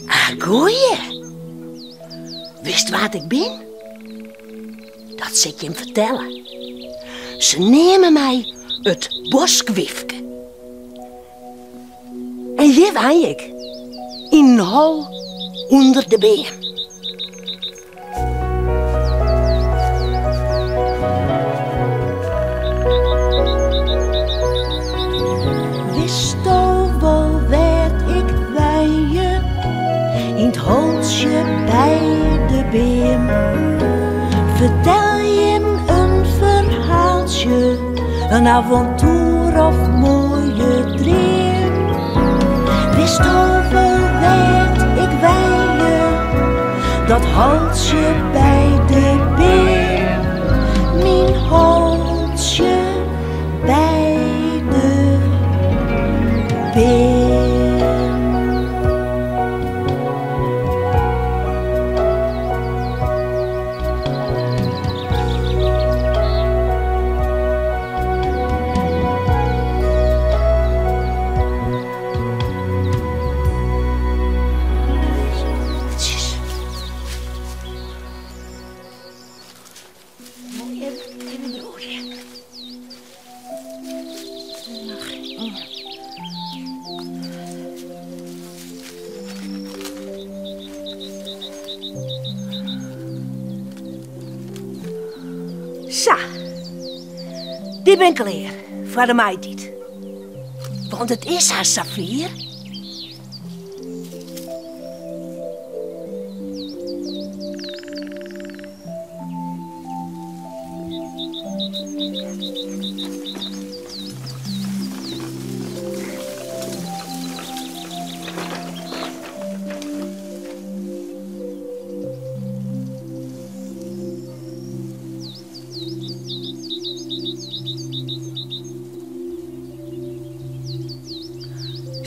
Ah, goeie. Witst wa't ik bin? Dat sil ik jim fertelle. Se neame my it boskwyfke. En hjir wenje ik, yn in hol ûnder de beam. Witsto wol wêr't ik wenje? Yn 't holtsje by de beam. Fertel jim in ferhaaltsje, in avontoer of moaie dream. Witsto wol wêr't ik wenje? Dat holtsje by de beam. Myn holtsje by de beam. Sa, dy bin klear foar de maitiid. Want it is hast safier.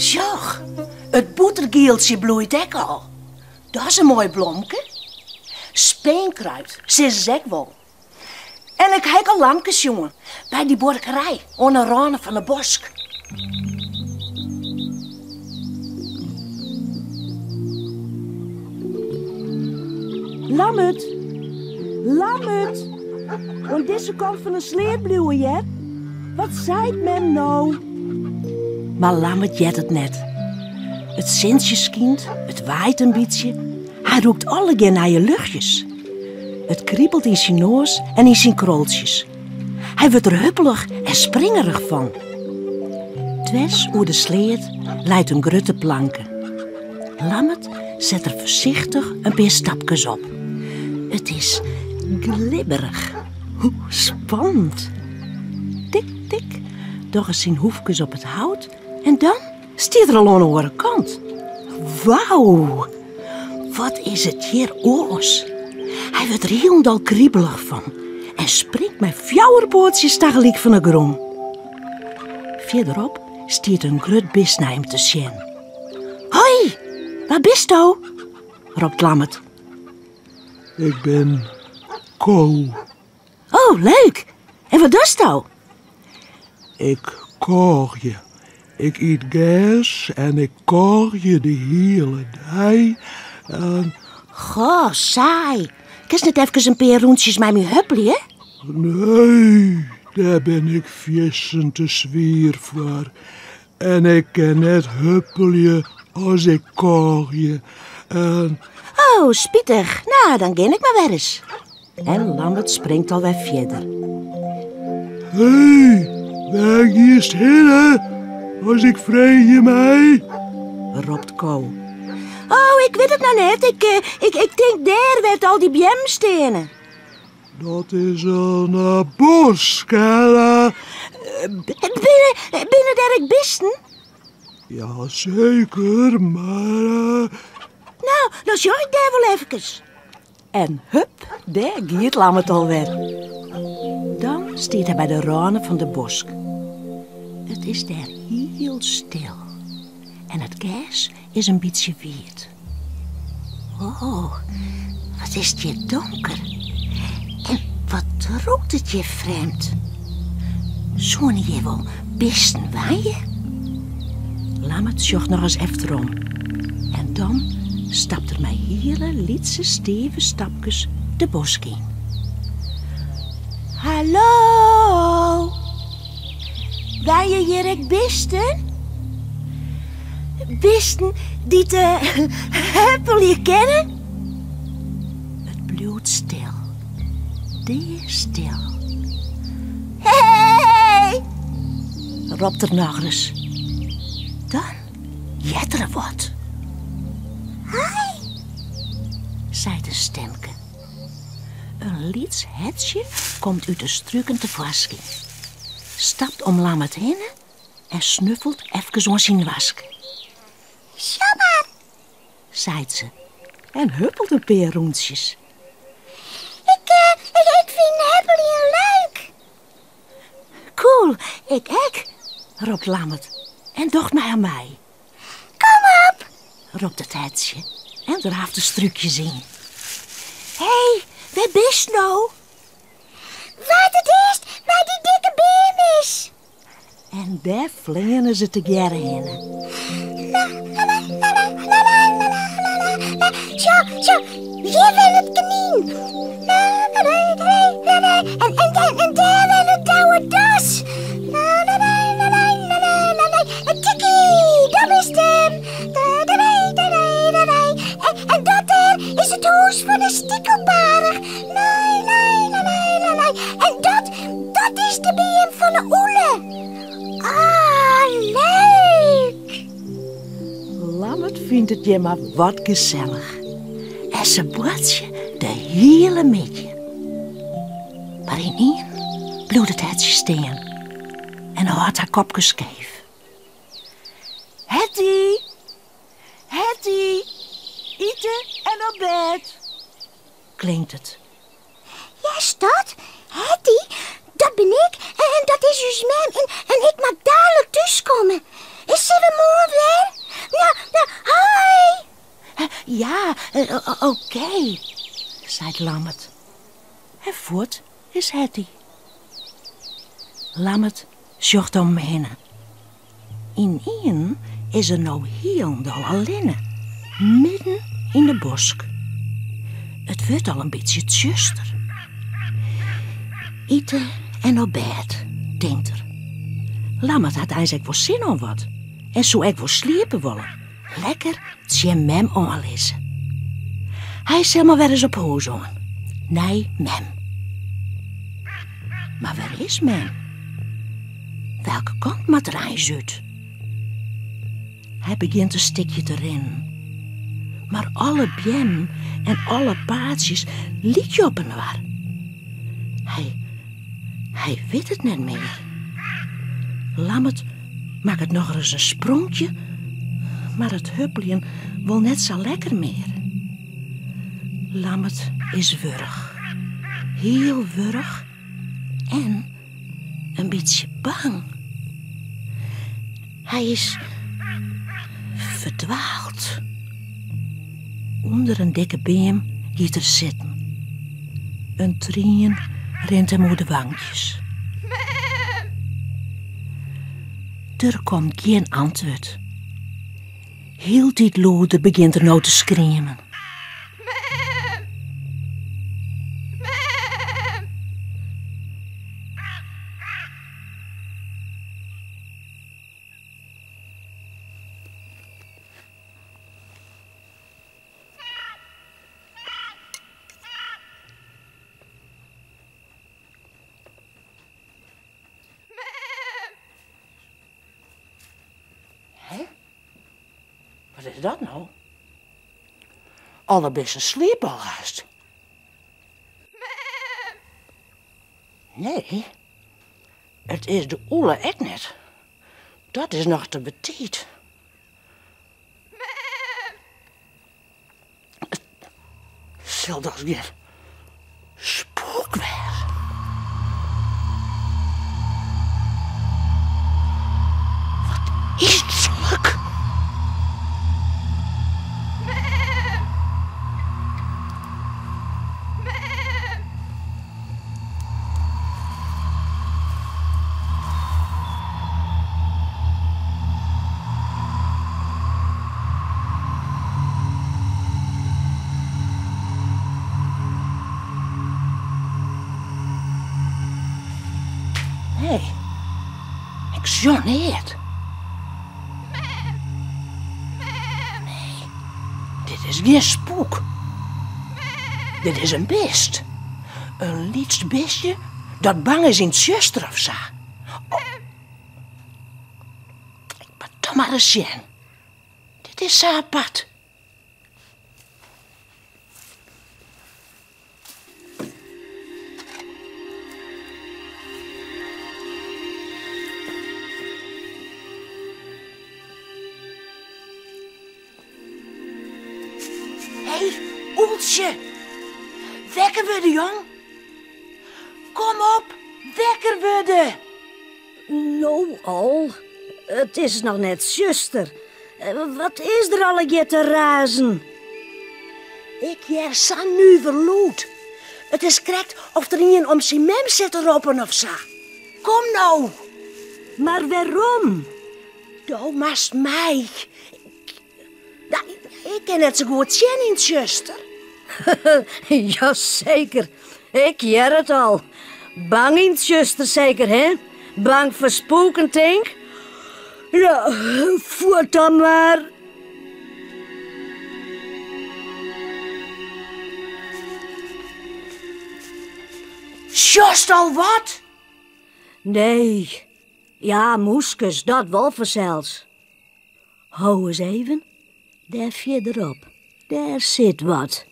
Sjoch, it bûtergieltsje bloeit ek al. Dat is in moai blomke. Speenkruid, sizze se ek wol. En ik ha ek al lamkes sjoen by dy buorkerij oan 'e râne fan 'e bosk. Lammert! Lammert! Oan dizze kant fan 'e sleat bliuwe, hear. Wat seit mem no? Mar Lammert heart it net. It sintsje skynt, it waait in bytsje. Hy rûkt allegear nije luchtjes. It kribelt yn syn noas en yn syn kroltsjes. Hy wurdt der huppelich en springerich fan. Dwers oer de sleat leit in grutte planke. Lammert set der foarsichtich in pear stapkes op. It is glibberich. Hoe spannend. Tik, tik, dogge syn hoefkes op it hout en dan stiet er al oan 'e oare kant. Wauw! Wat is it hjir oars. Hy wurdt der hielendal kribelich fan en springt mei fjouwer poatsjes tagelyk fan 'e grûn. Fierderop stiet in grut bist nei him te sjen. Hoi, wa bisto? ropt Lammert. Ik bin Ko. Oh, leuk! En wat dochsto? Ik kôgje. Ik yt gers en ik kôgje de hiele dei. En... Goh, saai. Kinst net efkes in pear rûntsjes mei my huppelje? Nee, dêr bin ik fierstente swier foar. En ik kin net huppelje as ik kôgje. En... Oh, spitich. Nou, dan gean ik mar wer ris. En Lammert springt alwer fierder. Hé, wêr giest hinne, as ik freegje mei? ropt Ko. Oh, ik wit it noch net. Ik, eh, ik, ik tink dêr wêr't al dy beammen steane. Dat is in eh, bosk, hè? Eh, binne, binne dêr ek bisten? Ja, seker, mar... Nou, dan sjoch ik dêr wol efkes. En hup, dêr giet Lammert alwer. Dan stiet hy by de râne fan de bosk. It is dêr hiel stil en it gers is in bytsje wiet. Oh, wat is it hjir donker. En wat rûkt it hjir frjemd. Soene hjir wol bisten wenje? Lammert sjocht nochris efterom. En dan stapt er mei hiele lytse stive stapkes de bosk yn. Hallo! Wenje hjir ek bisten? Bisten dy't huppelje kinne? It bliuwt stil. Deastil. Hee! Ropt er nochris. Dan heart er wat. Hi! Seit in stimke. In lyts hertsje komt út de struken tefoarskyn, stapt om Lammert hinne en snuffelt efkes oan syn noaske. Sjoch mar, seit se en huppelt in pear rûntsjes. Ik, ik fyn huppeljen leuk. Cool, ik ek, ropt Lammert en docht mei har mei. Kom op, ropt it hertsje en draaft de strúkjes yn. Hé, wêr bist no? Wa't it earst by dy dikke beam is. En dêr fleane se tegearre hinne. La, la, la, la, la, la, la, la, la, la, la. Sjoch, sjoch, hjir wennet it knyn. La, la, la, la, la, la. En, en, en, en dêr wennet Douwe Das. La, la, la, la, la, la, la, la, la. En tikkie, dat is hem. Da, da, da, da, da, da, da. En, en dat dêr is it hûs fan de stikelbaarch. Lai, lai, lai, lai, lai, lai. En dat, dat is de beam fan de ûle. Ah, leuk! Lammert fynt it hjir mar wat gesellich. En se boartsje de hiele middei. Mar ynienen bliuwt it hertsje stean en hâldt har kopke skeef. Hetty! Hetty! Ite en op bêd! Klinkt it. Hearst dat? Hetty, dat bin ik en dat is ús mem en, en ik moat dalik thúskomme. Sille we moarn wer? Nou, nou, hoi! Ja, oké, seit Lammert. En fuort is Hetty. Lammert sjocht om him hinne. Ynienen is er no hielendal allinne, midden yn de bosk. It wurdt al in bytsje tsjuster. Ite en op bêd, tinkt er. Lammert hat eins ek wol sin oan wat en soe ek wol sliepe wolle. Lekker tsjin mem oanlizze. Hy sil mar wer ris op hûs oan. Nei mem. Mar wêr is mem? Welke kant moat er eins út? Hy begjint in stikje te rinnen. Mar alle beammen en alle paadsjes lykje op inoar. Hy, hy wit it net mear. Lammert makket nochris in spronkje, mar it huppeljen wol net sa lekker mear. Lammert is wurch. Hiel wurch en in bytsje bang. Hy is ferdwaald. Under in dikke beam giet er sitten. In trien rint him oer de wankjes. Der komt gjin antwurd. Hieltyd lûder begjint er no te skriemen. Hè? Wat is dat no? Alle bisten sliepe al hast. Nee, it is de ûle ek net. Dat is noch te betiid. It sil dochs gjin spoek wêze? Wat yslik! sjoch neat. Nee, dit is gjin spoek. Dit is in bist. In lyts bistje dat bang is yn it tsjuster of sa. Oh. Ik moat toch mar ris sjen. Dit is sa apart. Hé, Oeltsje! Wekker wurde, jong! Kom op, wekker wurde! No al? It is noch net tsjuster. Wat is der allegear te razen? Ik hear sa'n nuver lûd. It is krekt oft der ien om syn mem sit te roppen of sa. Kom no! Mar wêrom? Do moatst mei. Ik kin net sa goed sjen yn it tsjuster. Jaseker, ik hear it al. Bang yn it tsjuster seker, hè? Bang foar spoeken, tink? Ja, fuort dan mar. Sjochst al wat? Nee. Ja, mûskes, dat wol fansels. Ho ris even, dêr fierderop, dêr sit wat.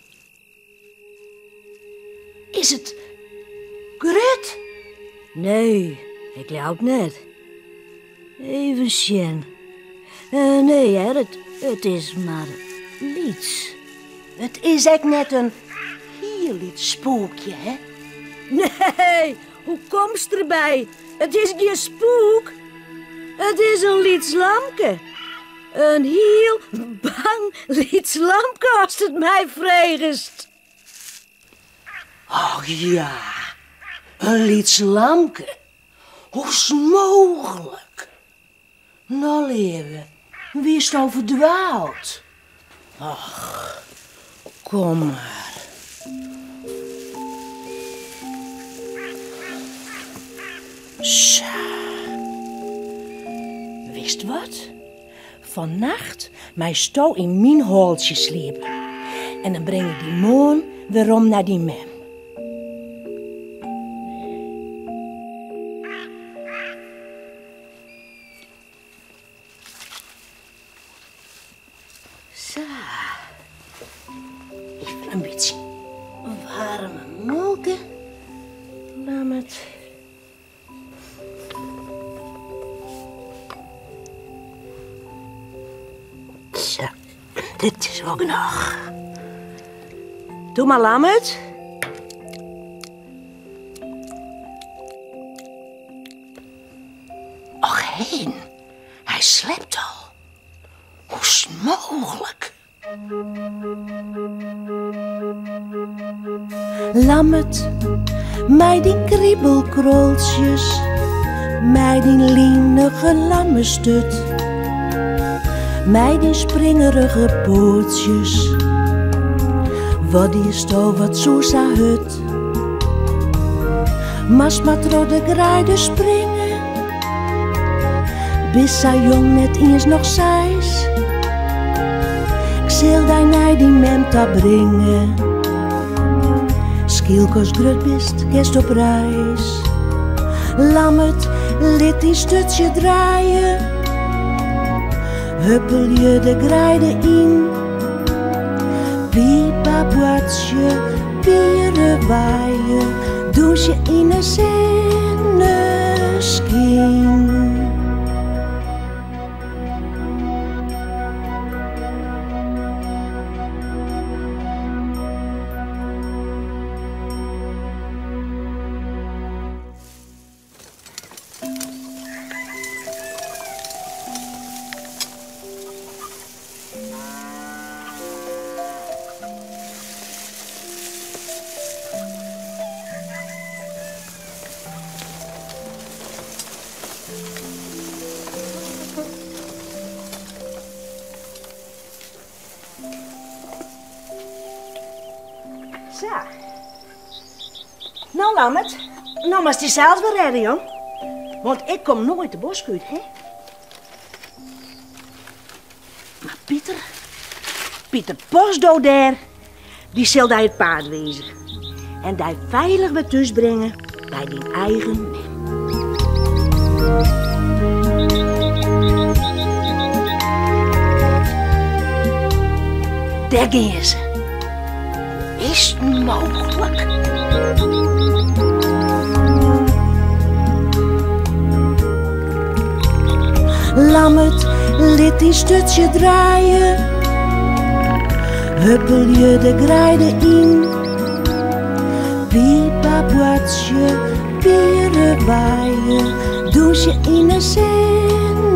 Is it grut? Nee, ik leau it net. Even sjen. Eh, nee hear, it, it is mar lyts. It is ek net in hiel lyts spoekje, hè? Nee, hoe komst derby? It is gjin spoek. It is in lyts lamke. In hiel bang lyts lamke, ast it my fregest. Och ja, in lyts lamke. Hoe is 't mooglik? No leave, wiesto ferdwaald? Och, kom mar. Sa. Witst wat? Fannacht meisto yn myn hoaltsje sliepe. En dan bring ik dy moarn werom nei dyn mem. Sa. Even in bytsje waarme molke. Lammert. Sa, dit is wol genôch. Doe mar, Lammert. Och heen, hy slept al. Hoe is 't mooglik? Lammert, mei dyn kriebelkroltsjes, mei dyn linige lammesturt, mei dyn springerige poatsjes, wat diesto wat soe sa hurd? Moatst mar troch de greide springe, bist sa jong net iens noch seis. Ik sil dy nei dyn mem ta bringe, skielk ast grut bist, kinst op reis. Lammert, lit dyn sturtsje draaie, huppelje de greide yn. Pipa boartsje, piere waaie, dûnsje yn 'e sinneskyn. Sa. No, Lammert, no moatst dysels wer rêde, jong. Want ik kom noait de bosk út, hè? Mar Pieter, Pieter Postdo dêr, dy sil dy it paad wize. En dy feilich wer thús bringe by dyn eigen mem. Dêr gean se. Is 't mooglik? Lammert, lit dyn sturtsje draaie. Huppelje de greide yn. Pipa boartsje, piere waaie, dûnsje yn 'e sinneskyn.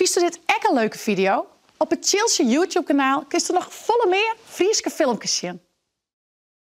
Fynsto dit ek in leuke fideo? Op it Tsjiltsje YouTube-kanaal kinsto noch folle mear Fryske filmkes sjen.